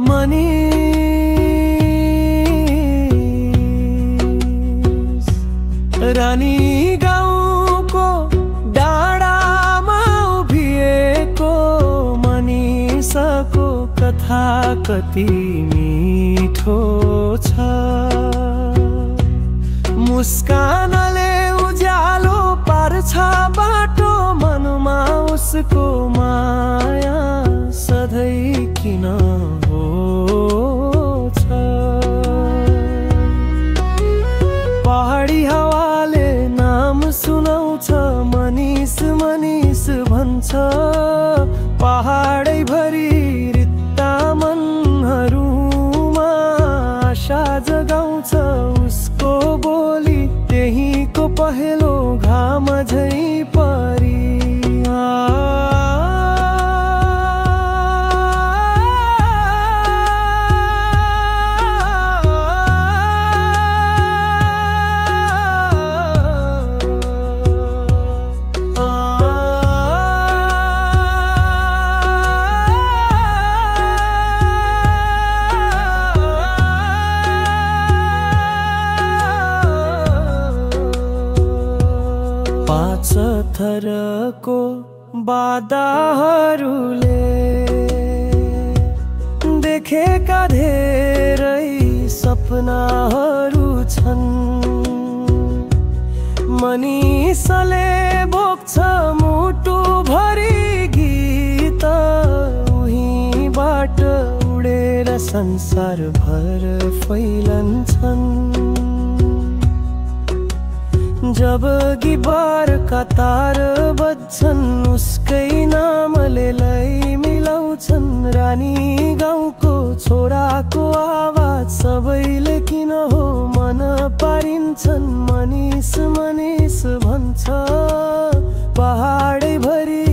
मनिस रानी गाउँको डाँडामा उभिएको मनिसको कथा कति मिठो छ। मुस्कानले उज्यालो पार्छ बाटो, मनमा उसको माया सधैँ किन होछ। पहाडी हावाले नाम सुनाउँछ, मनिस मनिस भन्छ। पहाडै भरि रित्ता मनहरूमा आशा जगाउँछ उसको बोली, त्यहीको पहेँलो घाम झै परी। पाँच थरको बाधाहरूले देखेका धेरै सपनाहरू छन्। मनिसले बोक्छ मुटु भरि गीत, उहीबाट उडेर संसार भर फैलन्छन्। जब गिबार कतार बज्छन् उसकै नामले लै मिलाउँछन्। रानी गाउँको छोराको आवाज सबैले किन हो मन पारिन्छन्। मनिस मनिस भन्छ पहाडै भरि